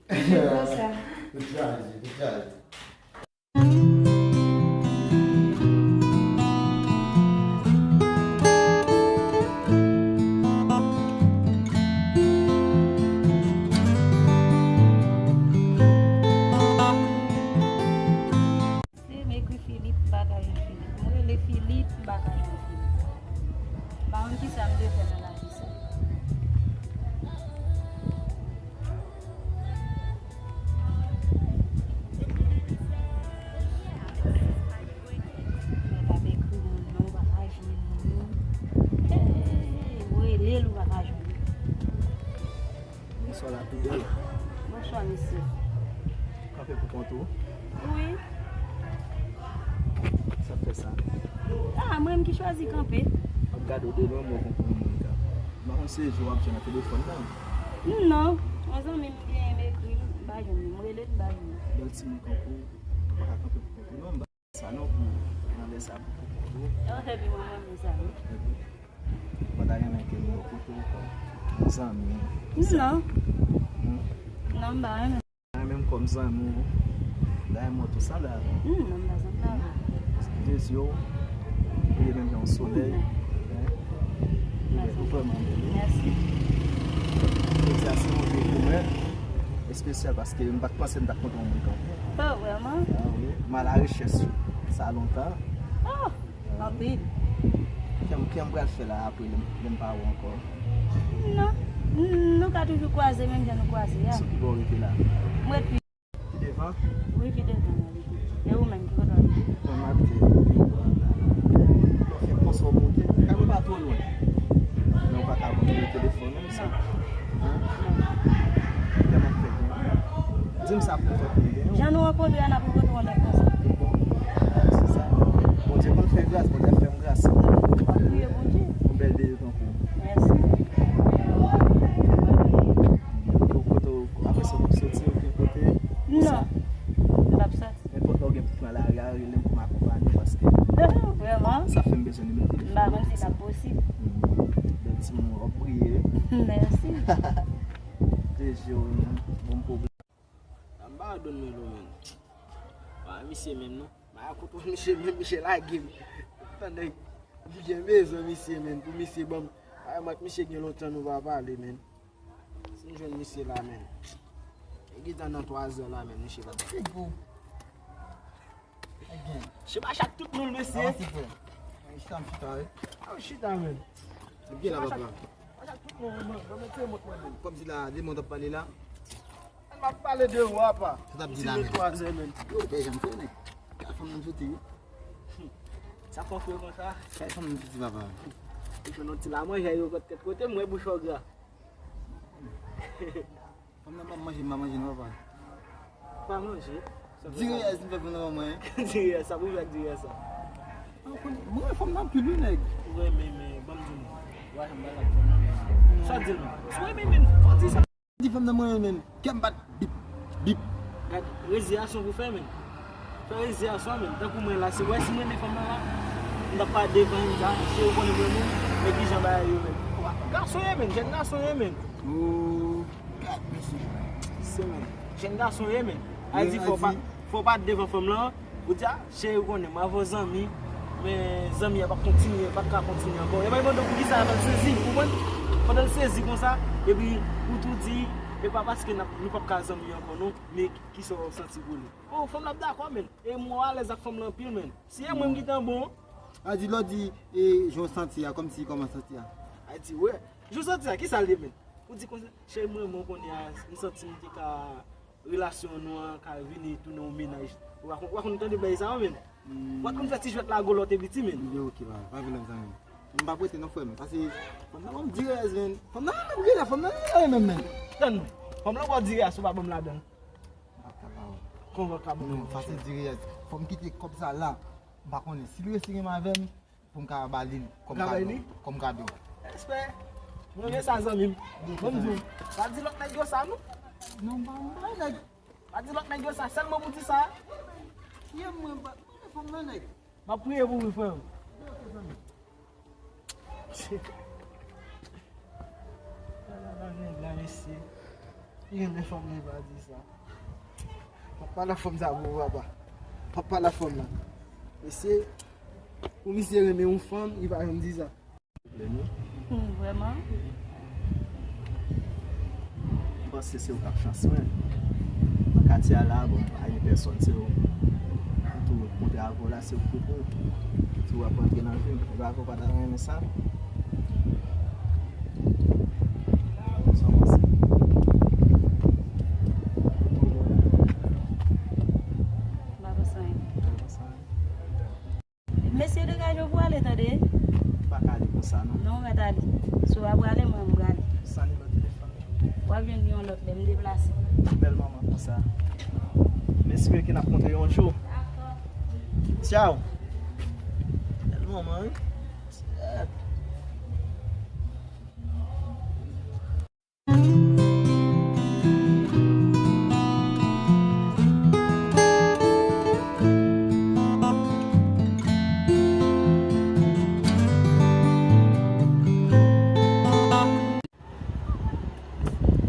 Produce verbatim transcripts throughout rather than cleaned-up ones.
Konsa. Tèt chaje, tèt chaje. Se m ekri Filip, m pa ka jwenn Filip. M rele Filip, m pa ka jwenn Filip. M pa konn kisa m dwe fè nan lavi sa. Mwen t ap ekri moun nan, m pa ka jwenn li. Hey, ou rele l, ou pa ka jwenn li. Bonswa, la pi bèl. Bonswa, mesye. Kanpe pou kont ou? Wi. Sa k fè sa? Ah, mwen menm ki chwazi kanpe. M ap gade w de lwen, mwen konprann moun ka. M pa konn se jou w ap jwenn nan telefòn nan. Non, yon zanmi m genyen m ekri l, m pa jwenn li. M rele l, m pa jwenn li. Bèl timoun kanpe, ou pa ka kanpe pou kont ou non. Sa non pou nan lè sa pou kont ou. Yo fè pi manman m sa wi. Mwen ta renmen ke m wè kote w kòm zanmi. Non. Hmm? Non, m pa renmen. Mwen menm kòm zanmi w. Dayè mwen tou sa la. Hmm, non, m pa zanmi la. De zye w, ou ye menm jan yon solèy. Hmm. Hein? Ou vrèman bèl wi. Mèsi. Jodi a se yon jou pou mwen espesyal paske m pa t panse m t ap kontre yon moun kanpe. Oh, vrèman? Ah wi, m a la rechèch sa lontan. Oh, anpil. Kè m, kè m pral fè la apre lè m, lè m pa wè w ankò? Non. Nou ka toujou kwaze menm jan nou kwaze a. Sou ki bò w rete la? M ret pi. Pi devan? Wi, pi devan la li. E ou menm, ki kote w rete? Mwen, m abite pi bò la. Fè konsa w monte. Kay mwen pa twò lwen. Men w pa ka ban m nimewo telefòn ou sa. Hein? Kè m ap fè gen. Di m sa pou m fè pou m gen. Jan nou rankontre a, n ap rankontre w menm konsa. Bon, se sa. Bondye konn fè gras, Bondye ap fè m gras. N ap priye Bondye. Yon bèl bebe tankou w. Mèsi. Ou kote w, apre sa, ou soti, ou gen kote? Non. M p ap soti. Nenpòt lè w gen pou pran lari a, rele m pou m akonpanye w paske vrèman? Sa fè m bezwen nimewo telefòn ou. M pa konn si l ap posib. Hmm. Bèl timoun, w ap briye. Mèsi. Deje w, bon pwoblèm. M pa done melo, menn. Pa misye menm, non. M a kote misye menm, misye lage m. Tande, m gen bezwen misye, menn, pou misye ban m. Ay, m ak misye gen lontan nou pa pale, menn. Si m jwenn misye la, menn. E gentan nan twa zè la, menn, misye pa. Figo. Che pa chak tout nou, mesye. Avanse, frè. Chita, m chita, wi. A, chita, menn. Epi la, papa. Chita, chak tout nou, menn. Ban mwen ti remòt mwen, menn. Kòmsi la, de mwen t ap pale la. M ap pale de ou, apa. Sa t ap di la, menn. Twa zè, menn. Yo, bèl jan m fè, nèg. Ka fanm nan soti, wi. Sa fè w fre konsa? Kay fanm nan soti, papa. Ou jwenn yon ti lamanje, yo kot kèt kote, m wè bouch ou gra. Fanm nan pa manje, m pa manje non, papa. Pa manje? Diriyès m fè fanm nan ban mwen. Diriyès, sa pou fè ak diriyès sa? Mwen renmen fanm nan anpil wi, nèg. Ou renmen, men ban m di nou. Ou pa janm pale ak fanm nan. Sa di l non. Si w renmen, men fò di sa. Di fanm nan mwen renmen l, kè m bat bip, bip. Gad reziyasyon pou fè, men. Fè reziyasyon, men. Tankou mwen la, si, wè, si m renmen fanm nan la, m t ap pale devan l, m di, a, cheri, ou konnen m renmen w, men kijan bagay yo, men. Gason ye, men, jèn gason ye, men. Oh, gad, mesye. Se, men. Jèn gason ye, men. A di, fò pa, fò pa devan fanm lan, ou di, a, cheri, ou konnen, m avè w zanmi, men zanmi a p ap kontinye, p ap ka kontinye ankò. E pa pandan poukisa l sezi, ou konprann? Pandan l sezi konsa, epi ou tou di, e pa paske n ap, nou p ap ka zanmi ankò, non, men kisa w santi pou li? O, fanm lan ap dakò, men. E m wè w alèz ak fanm lan anpil, men. Si e mwen m gentan bon. A di, lè w di, e, jan w santi a, kòmsi kòman w santi a? A di, wè. Jan w santi a, kisa l ye, men? Ou di konsa, cheri, mwen, mwen konnen a, m santi m te ka, relasyon nou an ka vini tounen yon mennaj. Ou pa konn, ou pa konn tande bagay sa yo, men. Hmm. Ou pa konn fè ti jwèt la gwo lè w te piti, men. Yo, ok, pa, pa vin nan sa, men. M p ap rete non, frè m. Pase, fanm nan ban m dirèyès, men. Fanm nan renmen m, fanm nan renmen m, men. Tann, fanm lan ba w dirèyès, ou pa ban m ladan l. M p ap ka ba w. Kòman w ka ban m? Non, sa se dirèyès. Fò m kite kòb sa la. M pa konnen. Si l resi renmen avè m, pou m ka ba li l kòm kado. Kòm kado. Respè. Mwen renmen sa, zanmi m. Ban m di w. Pa di lòt nèg yo sa, non. Non, m pa, m pa nèg. Pa di lòt nèg yo sa, sèlman pou di sa. Ye mwen, m pa, m pa fè fanm nan nèg. M ap priye pou ou, frè m. Ok, zanmi. Ala nèg la, mesye. Li renmen fanm nan, li pa di sa. Papa la fanm sa pou papa. Papa la fanm la. Mesye, pou misye renmen yon fanm, li pa janm di sa. Pwoblèm yo. Hmm, vrèman? M panse se ou k ap chans mwen. Nan katye a la, bon, pa gen pèsòn, se ou. M tou kontre avè w la, se ou ki pou. Tou w ap rantre nan vi m. E pa vre w pa ta renmen sa? Sa w panse? M pa panse anyen. Mesye, degaje w pou ale, tande? M pa ka ale konsa, non. Non, ou mèt ale. Si w pa prale, mwen, m prale. Sa nimewo telefòn ou? W ap jwenn yon lòt lè m deplase. Bèl manman konsa. M espere ke n ap kontre yon jou. Dakò. Tchaw. Bèl manman, wi.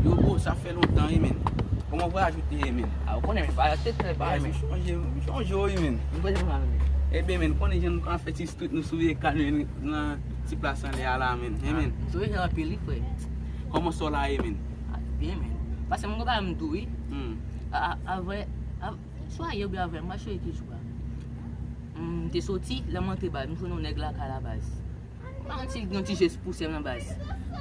Yo, bro, sa fè lontan, wi, men. Kòman vwayaj ou te ye, men? A, ou konnen, men, vwayaj te trè byen, men. M chonje, m chonje w, wi, men. M konnen, men. Ebyen, men, konnen jan nou ka fè ti street nou sou ekran, men, nan ti plas anlè a la, men. Wi, men. M sou ekran anpil, wi, frè. Kòman sa w la ye, men? A, byen, men. Paske m gen bagay m di w, wi. Hmm. A, a, avè, a, swa yè oubyen avè, m pa sure ki jou a. M te soti, lè m antre baz, m jwenn yon nèg lakay la, baz. M pa konn si l gen yon ti jès pou sè m nan, baz.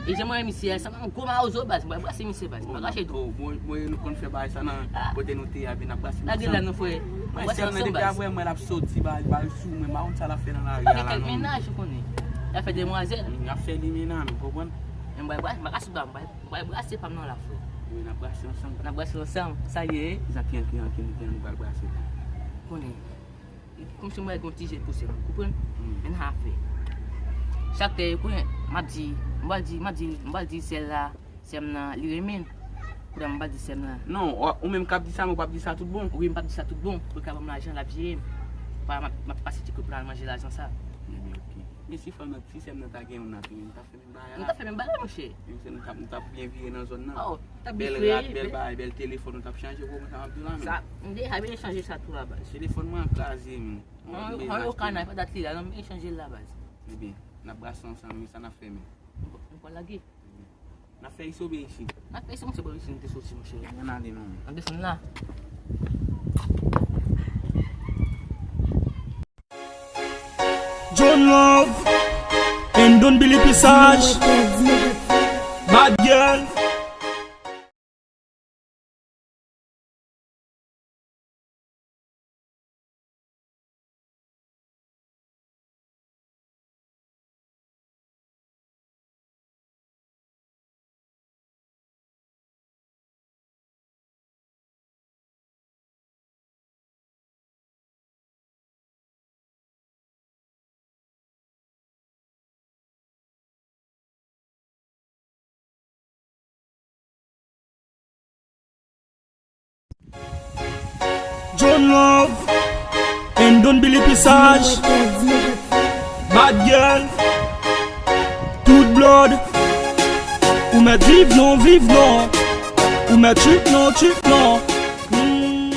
E jan mwen wè misye a, sanble yon gwo mawozo, baz. M pral brase misye, baz. M pa kache di w. Bon, bon, bon, nou konn fè bagay sa nan kote nou te ye a, epi n ap brase nou ansanm. Lage la non, frè. M ap brase nou ansanm, baz. Depi apre mwen l ap soti, baz, bal sou mwen, m pa konn sa l ap fè nan lari a la, non. Li gen kèk mennaj, ou konnen. L ap fè demwazèl. Li ap fè li mennaj, ou konprann? Men m pral brase, m pa ka sou bal, m pral, m pral brase pa m nan la, frè. Wi, n ap brase ansanm. N ap brase ansanm, sa ye. Sa ki an, ki an, ki an, ki an, nou pral brase. Konnen. Kòmsi mwen gen yon ti jès pou sè m, ou konprann? Hmm. Men n a fè. Chak lè, konnen, m ap di, m pral di, m ap di, m pral di sè l la, sè m nan, li renmen l. Kounye a m pral di sè m nan. Non, ou, ou menm k ap di sa, men ou p ap di sa tout bon. Wi, m p ap di sa tout bon. Pou l ka ban m lajan, l ap jere m. Pa, m ap, m ap pase ti kout pou l al manje lajan sa. Ebyen, ok. Men si fanm nan, si sè m nan ta gen youn nan tou, men m ta fè menm bagay la. Nou t ap fè menm bagay, monchè. Wi, se nou t ap, nou t ap byen vire nan zòn nan. Oh, t ap byen vire, bèl rad, bèl bagay, bèl telefòn, nou t ap chanje, ou konprann sa m ap di w la, men. Sa, m deja byen chanje sa tou la, baz. Telefòn mwen an kraze, men. An, an, okana, pa dat li la, non, m byen chanje l la, baz. Ebyen, n ap brase ansanm, men sa n ap fè, men. Nou pral lage. N ap fè isit oubyen isit? N ap fè isit, monchè, bò isit nou te soti, monchè. Ann ale, non. Ann desann la. John Love and Don Billy Pisaj. Bad girl. John Love and Don Billy Pisaj. Bad girl. Tout blood. Ou mèt viv non, viv non. Ou mèt trip non, trip non. Hmm.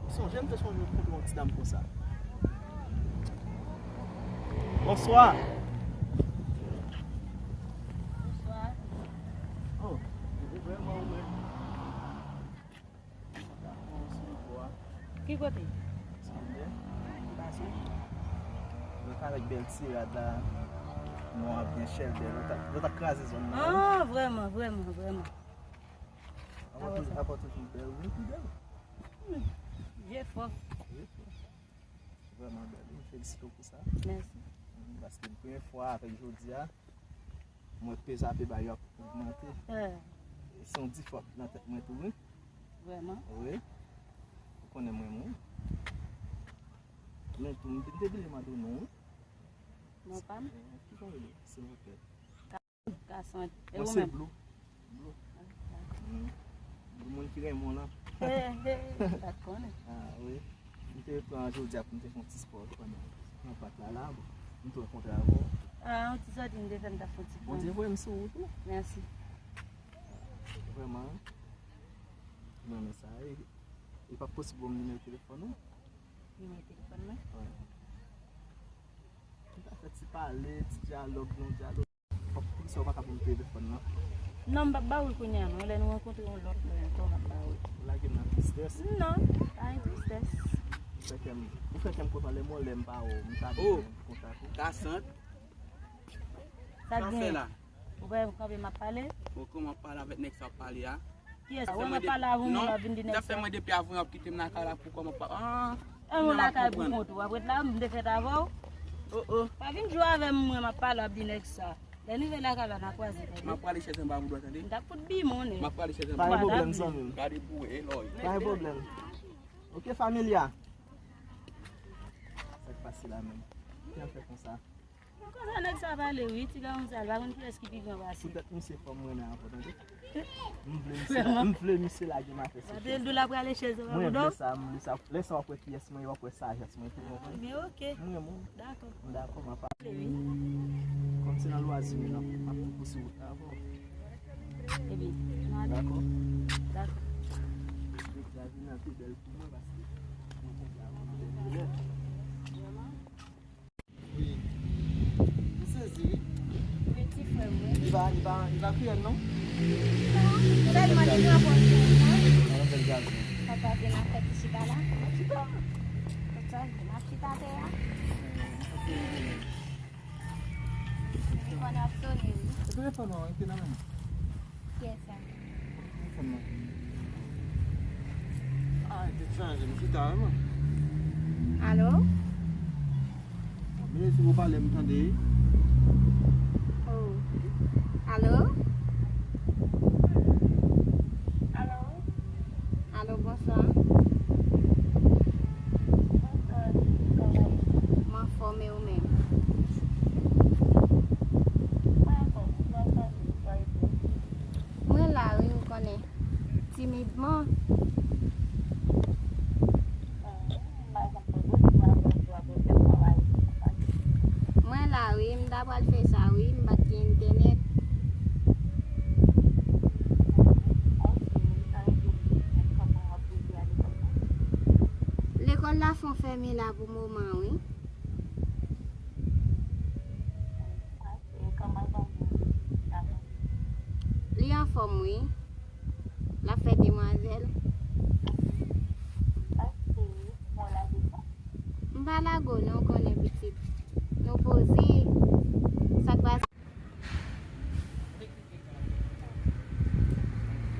M sonje m te sonje kontre yon ti dam konsa. Bonswa. Bonswa. Oh, ou vrèman ou menm. Ki kote? Sanble. M pa sou. Mwen ka avèk bèl ti rad la. Non, ap gen chèl bèl. Ou t ap, ou t ap kraze zòn nan, wi. Ah, vrèman, vrèman, vrèman. Apa toujou, apa toujou bèl, wi, pi bèl. Jefò. Jefò. Vrèman bèl, wi. M felisite w pou sa. Mèsi. Mm, paske premye fwa avèk jodi a, mwen peze apè ba yo ap ogmante. Eh. Se yon difòk nan tèt mwen tou, wi. Vrèman? Wi. Ou konnen mwen, mwen. Men tou, m te vle mande w non, wi. Non pa m? Eh, kijan w rele, silvouplè? Gason, e ou menm? Mwen se Blue. Blue. Mm. Blue moun ki renmen w lan. He, he, m pa t konnen. Ah, wi. M te pran jodi a pou m te fè yon ti spò pandan nan pak la, la, bon. M te rankontre avè w. Ah, yon ti sòti m te fè, m t ap fè yon ti pran. Bondye voye m sou wout ou. Mèsi. Vrèman. Mwen renmen sa. E, e pa posib pou m nimewo telefòn ou? Nimewo telefòn mwen? Wi. M ta fè ti pale, ti dyalòg, non dyalòg. Fòk poukisa ou pa ka ban m telefòn nan? Non, m p ap ba ou l kounye a, non. Lè nou rankontre yon lòt lè ankò, m ap ba ou l. Ou lage m nan tristès? Non, pa gen tristès. Ou fè kè m, ou fè kè m kontan lè m wè w, lè m pa wè w, m ta bezwen kontak ou. Kasant. Sa k genyen? Ou pa wè m kanpe, m ap pale? Bon, kòman w ap pale avèk nèg sa w ap pale a? Kiyès? Ou wè m ap pale avè w, moun ap vin di nèg sa. Sa fè mwen depi avan w ap kite m lakay la pou kòman pa. Ah, an ou lakay pou kont ou, w ap ret la, m te fèt avè w. Oh, oh. Pa vin jwe avè m, mwen m ap pale, w ap di nèg sa. Lè n rive lakay la, n a kwaze tèt. M ap prale chèz anba bouda, tande? M t ap fout bimonnen. M ap prale chèz anba bouda. Pa gen pwoblèm, zanmi m. Gade pou e lòy. Pa gen pwoblèm. Ok, familya. Sa k pase la menm? Ki afè konsa? Konsa nèg sa pale wi, ti gason sa, l pa konn kiyès ki pi gran pase. Poutèt misye fò m renmen avè w, tande? M vle misye, m vle misye lage m atè sou chèz. Gade l dou l ap rale chèz la. Mwen vle sa, m vle sa. Lè sa w ap wè kiyès mwen ye, w ap wè sajès mwen tou, konprann? Men oke. M renmen w. Dakò. M dakò, m ap pale wi. Kòm se nan lwazi m ye, m ap, m ap pouse wout la avè w. Epi, nou ale. Dakò. Dakò. Nèg la vin an pi bèl pou mwen paske mwen konn sa mwen bèl. Vrèman? Wi. M sezi, wi. Wi, ti frè m, wi. Li pa, li pa, li pa kriyèl, non? Non, sèlman li pran pòz, non? Nan bèl gason. Papa vin nan fè ti chita la. N ap chita. Kòm sa, n ap chita atè a. Telefòn ap sonnen, wi. Telefòn nan, li te nan men mwen. Kiyès sa? Telefòn nan. Ah, li te chanje, m chita, wi, mwen. Alo? Bon, men si w pale, m tande. Oh. Alo? Alo? Alo, bonswa. Bonswa, kòman w ye? M anfòm, e ou menm? Mwen anfòm, mwen anfòm, mwen anfòm. Mwen la, wi, ou konnen. Timidman. Mwen la, wi, m ta pral fè sa, wi, m pa t gen entènèt. Lekòl la fon fèmen la pou moman, wi. Li anfòm, wi. L ap fè demwazèl. M pa lage w non, konnen pitit. Nou poze. Sa k pase?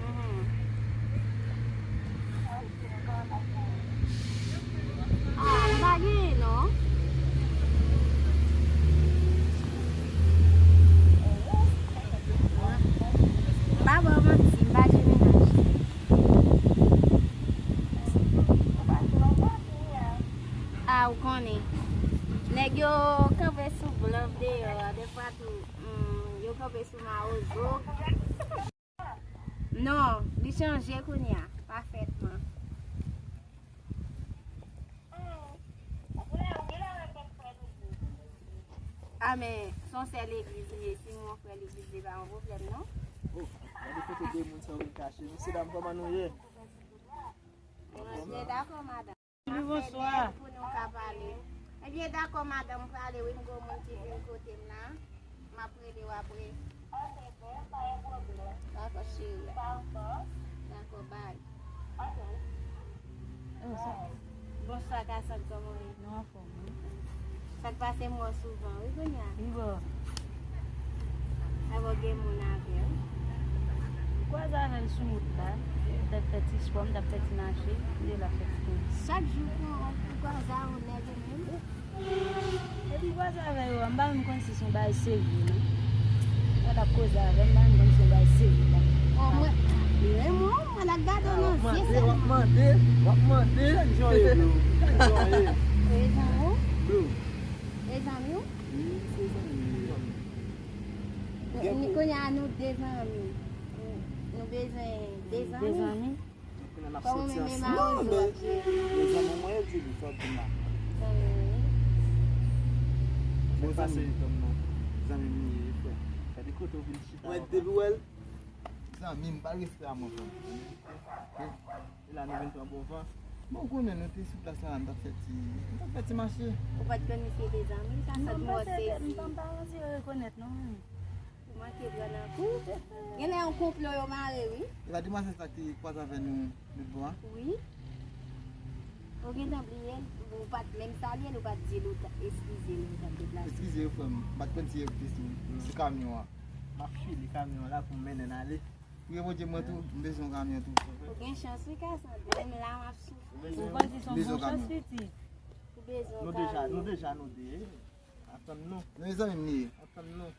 Mhm. Ah, m pa genyen non. M pa ba w manti, m pa gen mennaj. Ah, ou konnen. Nèg yo kanpe sou blan deyò a, defwa tou, hmm, yo kanpe sou mawozo. Non, li chanje kounye a, pafètman. A, men se yon sè legliz li ye, si yon frè legliz li pa yon pwoblèm, non. Oh, gade kote de moun sa yo vin kache. Mesye dam, kòman nou ye? Mwen byen, dakò, madanm. Wi, bonswa. Pou nou ka pale. Ebyen, dakò, madanm, m prale, wi, m gen yon moun ki vin kote m la. M ap rele w apre. Dakò, cheri. Dakò, bay. Oh, sa. Bonswa, Kasant, kòman w ye? Nou anfòm, wi. Sa k pase, m wè w souvan, wi, kounye a. Wi, bò. Sa bò gen moun avè w? M kwaze avè l sou wout la. M t ap fè ti spò, m t ap fè ti mache. M te la fè ti kouri. Chak jou pou ou kwaze avè w nèg ou menm? Epi m kwaze avè yo a, m pa menm konn si se yon bagay serye, non. Mwen t ap koze avè m, m pa menm konn si se yon bagay serye, non. Oh, mwen, mwen, mwen, mwen la gade w nan zye sèlman. W ap mande, w ap mande. Jan w ye, bro? Jan w ye? E zanmi w? Bro. E zanmi w? Wi, se zanmi m ye. Kounye a nou de zanmi. Nou, nou bezwen de zanmi. De zanmi? Kòman w menm menm a Ozo? Non, men, men zanmi mwen, yo di li, sa w di m la. Zanmi w ye? Bon, zanmi. Zanmi m li ye, frè. Gade kote w vin chita. Mwen depi w wè l, Zanmi m, bay respè a mwen, frè m. E la nou vin pran bon van. Bon, ou konnen nou te sou plas la, nou t ap fè ti, nou t ap fè ti mache. Ou pa t konn misye te zanmi, sa sot mwen sezi. M pa, m pa ranse rekonèt non. Ou manke pran nan kou. Genlè yon konplo yo mare, wi. E pa demwazèl sa ki kwaze avè nou lòt bò a? Wi. Ou gentan bliye l, ou pa t menm salye l, ou pa t di l ou t eskize l, ou t ap deplase. Eskize, frè m, m pa t konn si e sou, sou kamyon an. M ap file kamyon an la pou m mennen n ale. Priye Bondye mwen tou, m bezwen yon kamyon tou. Ou gen chans wi, Cassandre. Menm la, m ap soufri. Ou panse se yon bon chans, pitit? Ou bezwen yon kamyon. Nou deja, nou deja, nou de. Atann nou. Nou zanmi m li ye. Atann nou.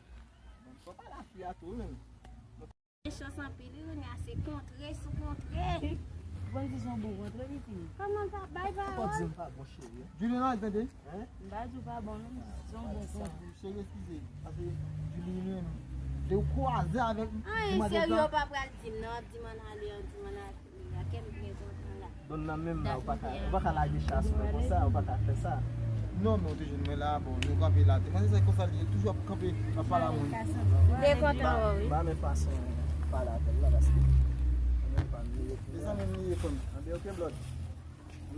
Bon, fò pa lapli a tou, wi, menm. Gen chans anpil, wi, Renia, se kontre sou kontre. Ou konn si se yon bon kontre, pitit? Kòman l pa bay pawòl? Fò di m pa bon, cheri. Juliana, tande? Hein? M pa di w pa bon, non, se yon bon kontre. Cheri, eskize. Paske Julie menm, lè w kwaze avèk... An, serye, w pa pral di m, non, w ap di m ann ale, w ap di m ann ale. Kè m byen kontan la. Donn nan menm la, ou pa ka, ou pa ka lage chas mwen konsa, ou pa ka fè sa. Non, men ou te jwenn mwen la, bon, nou kanpe la. Demwazèl sa e konsa li ye, toujou ap kanpe, ap pale a moun. Byen kontan wè w, wi. Ba men fason pale avè l la, paske mwen pa m li ye. Mezanmi, m li ye frè m. Anben, ok, Blòd.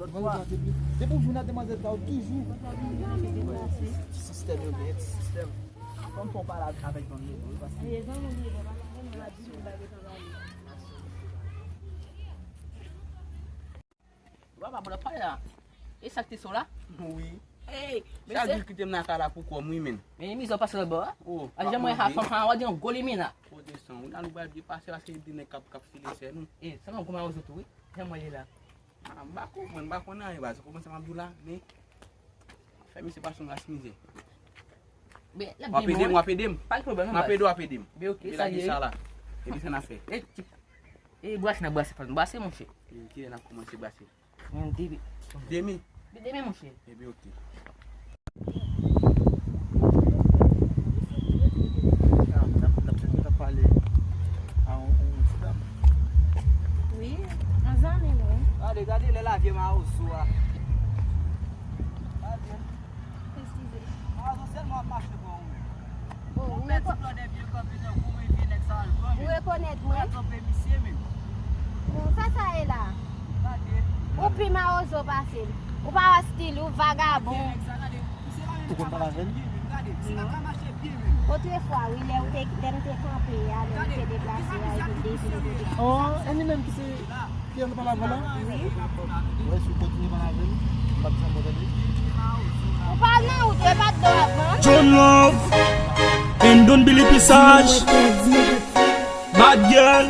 Lòt fwa. Depi w jwenn ak demwazèl sa, ou toujou. Ti sistèm yo gen, ti sistèm. Fò m fè w pale avèk Don Neto, wi, paske... Papa, bon, ap pale la. E sa k te sou la? Wi. Ey, chak jou kite m nan kay la pou kò m, wi, menm. Men mizè w pase lòt bò a? Oh, a jan mwen ha fanm fanm, w a di yon gwo limena. Kote san, ou nan nou bal byen pase, paske gen de nèg k ap, k ap file sè nou. E, sa mwen kouman yo sou tou, wi. Jan mwen ye la. Ah, m pa konprann, m pa konn anyen, baz. Ou konprann sa m ap di w la, men fè misye pase yon ras mizè. W ap ede m, w ap ede m. Pa gen pwoblèm, non, baz. M ap ede w, w ap ede m. Epi lage sa la. Epi sa n ap fè. E, ti, e, brase nan brase, fò n brase, monchè. E, kilè n ap kòmanse brase? Yon demi. Demi? Demi, monchè. Epi, ok. N ap, n ap, n ap pale a yon, yon ti dam. Wi, yon zanmi m, wi. Gade, gade lè lavye mawozo a. Gade. Eskize. Mawozo sèlman ap mache pran ou menm. Bon, ou reko-, ou rekonèt mwen? Bon, sa sa ye la? Ou pi mawozo pase m. Ou pa wè stil ou, vagabon. Ou konn pale avè l? Otrefwa, wi, lè ou te, lè m te kanpe a, lè m te deplase a, epi l deside kote. Oh, e li menm ki se, ki al pale avè w la? Wi. Wi, si w kontinye pale avè l, m p ap janm tande. Ou pale nan wout, yo pa t dwe ap pran. John Love and Don Billy Pisaj. Bad girl.